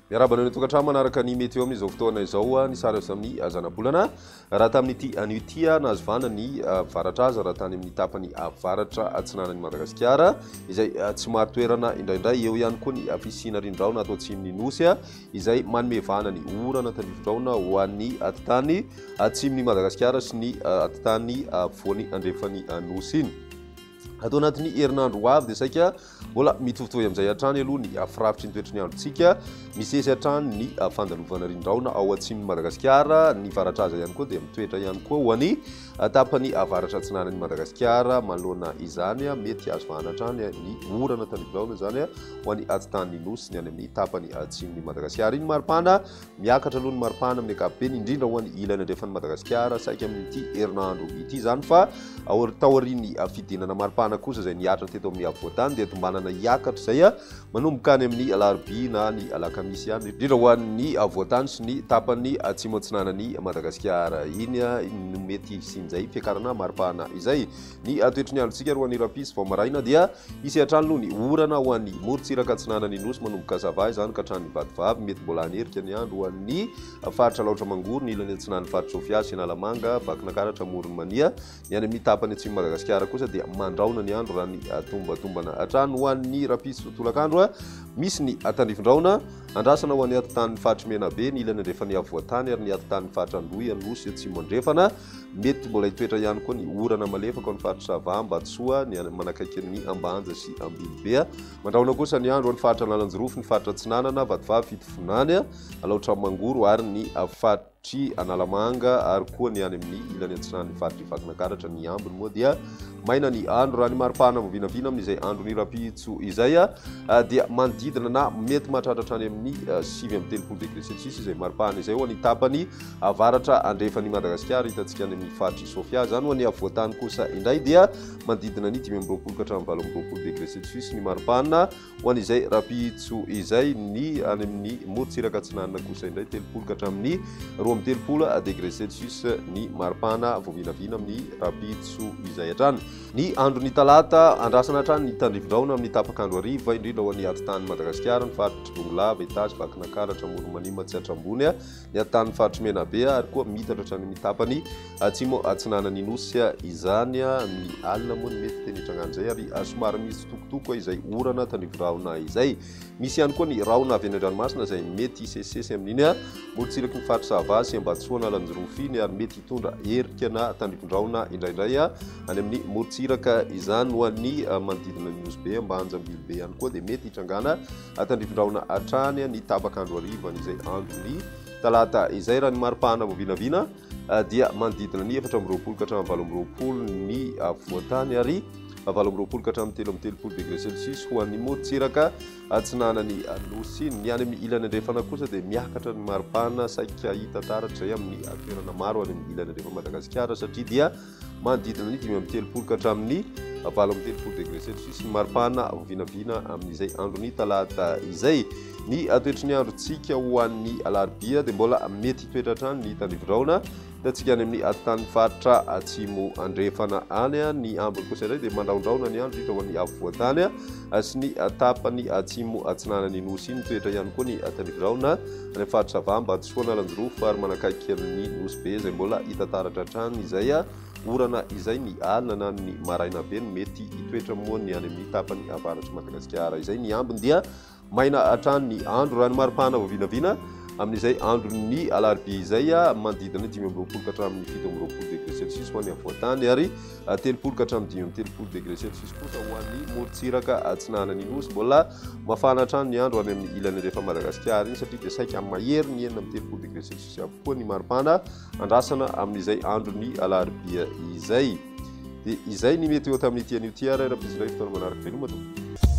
Miarahaba anareo tokantrano manaraka ny météo amin'izao fotoana izao ny sary avy amin'ny zanabolana. Raha tamin'ity anio ity nahazo vahana ny varatra aza raha tany amin'ny tapany avaratra atsinanan'i Madagasikara izay tsy marin-toerana indraindray. Eo ihany koa ny fisiana rindraona ato atsimon'ny Nosy izay manome vahana ny orana tandrifin-drahona ho an'ny atitany atsimon'i Madagasikara sy ny atitany afovoany andrefan'ny Nosy iny. Ato anatin'ny herinandro ho avy dia saika mbola mitovitovy amin'izay hatrany aloha ny firafitry ny toetry ny androntsika. Misesy hatrany ny fandalovana rindraona ao atsimon'i Madagasikara. Ny varatra aza ihany koa dia mitoetra ihany koa ho an'ny tapany avaratra atsinanan'i Madagasikara. Manoloana izany, mety azo vahana hatrany ny orana tandrifindraona izany ho an'ny atitanin'ny Nosy ny any amin'ny tapany atsimon'i Madagasikara. Iny maripana Miakatra aloha ny maripana amin'ny ankapobeny, indrindra ho an'ny ilany andrefan'i Madagasikara, saika amin'ity herinandro ity izany fa taorian'ny fidinana maripana kosa izay nihatra teto amin'ny afovoantany dia tombanana hiakatra izay manomboka any amin'ny alarobia na ny alakamisy ihany, indrindra ho an'ny afovoantany sy ny tapany atsimo atsinanan'i Madagasikara iny no mety hisian'izay fiakarana maripana izay. Ny toetry ny androntsika ry ho an'ny rahampitso vao maraina dia hisy hatrany aloha ny orana ho an'ny morontsiraka atsinanan'ny Nosy manomboka Sava izany ka hatrany Vatovavy. Mety mbola hanerika ny andro ho an'ny faritra Alaotra Mangoro, ny ilany atsinanan'ny faritra Sofia sy Analamanga, Vakinankaratra, Amoron'i Mania. Ny any amin'ny tapany atsimon'i Madagasikara kosa dia mandrahona ny andro raha ny tombatombana hatrany. Ho an'ny rahampitso tolakandro, misy ny tandrifin-drahona andrasana ho an'ny atitan'ny faritr'i Menabe, ny ilany andrefan'ny afovoantany ary ny atitan'ny faritra Androy, Anosy, Atsimo Andrefana. Mety mbola hitoetra ihany koa ny orana malefaka ao amin'ny faritra Sava, Ambatosoa, ny any manakaiky ny Ambanja sy Ambilobe. Mandrahona kosa ny andro any faritra Analanjirofo, ny faritra Atsinanana, Vatovavy, Fitovinany, Alaotra Mangoro ary ny faritry Analamanga ary koa ny any amin'ny ilany atsinanan'ny faritr'i Vakinankaratra. Ny ambiny moa dia maina ny andro. Raha ny maripana vao vinavina amin'izay andron'ny rahampitso izay dia manodidina na mety mahatratra hatrany amin'ny 39 degré celsius izay maripana izay ho an'ny tapany Avaratra andrefan'i Madagasikara, hitantsika any amin'ny faritr'i Sofia izany. Ho an'ny afovoan-tany kosa indray dia manodidina ny 25 ka hatramin'ny 28 degré celsius ny maripana. Ho an'izay rahampitso izay, ny any amin'ny morontsiraka atsinanana kosa indray 30 ka hatramin'ny 32 degré celsius ny maripana vao vinavina amin'ny rahampitso izay hatrany. Ny andron'ny talata, andrasana hatrany ny tandrivindraona amin'ny tapak'andro hariva, indrindra ho an'ny atitan'i Madagasikara, ny faritr'i Bongolava, Itasy, Vakinankaratra, Amoron'i Mania, Matsiatra Ambony. ny atanin'ny faritr'i Menabe ary koa miitatra hatrany amin'ny tapany atsimo atsinanan'ny Nosy izany. Ny alina moa no mety tena hitrangan'izay ary somary misy tsitokotoko izay orana tandrivo-rahona izay. Misy ihany koa ny rahona avy any an-dranomasina izay mety hisesisesy amin'iny morontsiraky ny faritra Sava sy Ambatosoa Analanjirofo iny ary mety hitondra erika na tandrifin-drahona indraindray any amin'ny morontsiraka izany. Ho an'ny manodidina ny Nosy Be, Ambanja, Ambilobe ihany koa dia mety hitrangana Tandrifindrahona hatrany ny tapak'andro harivan'izay andron'ny talata izay. Raha ny maripana vao vinavina dia manodidina ny 24 ka hatramin'ny 28 ny afovoan-tany ary 28 ka hatramin'ny 33 degré celsius ho an'ny morontsiraka atsinanan'ny Nosy. Ny any amin'ny ilany andrefana kosa dia miakatra ny maripana saika hita taratra izay amin'ny toerana maro any amin'ny ilany andrefan'i Madagasikara satria dia Manodidina ny 35 ka hatramin'ny 38 degré celsius ny maripana vinavina amin'izay andron'ny talata izay. Ny toetry ny androntsika ho an'ny alarobia dia mbola mety hitoetra hatrany ny tandrivindraona hitantsika any amin'ny atitan'ny faritra atsimo andrefana any. Ny ambiny kosa indray dia mandrahondrahona ny andro hita ho an'ny afovoan-tany sy ny tapany atsimo atsinanan'ny nosy iny. Mitoetra ihany koa ny tandrivindraona any amin'ny faritra Sava, Ambatosoa, Analanjirofo ary manakaiky ny Nosy Be izay mbola hita taratra hatrany izay orana izay ny alina na ny maraina be no mety hitoetra moa ny any amin'ny tapany avaratr'i Madagasikara izay. Ny ambiny dia maina hatrany ny andro raha ny maripana vao vinavina amin'izay andron'ny alarobia izay, manodidina ny 25 ka hatramin'ny 27 degré celsius ho an'ny afovoan-tany ary 30 ka hatramin'ny 35 degré celsius kosa ho an'ny morontsiraka atsinanan'ny Nosy. Mbola mafana hatrany ny andro any amin'ny ilany andrefan'i Madagasikara iny satria dia saika mahery ny 36 degré celsius avokoa ny maripana andrasana amin'izay andron'ny alarobia izay. Dia izay ny météo tamin'ity anio ity ary rahampitso indray fotoana manaraka. Veloma tompoko.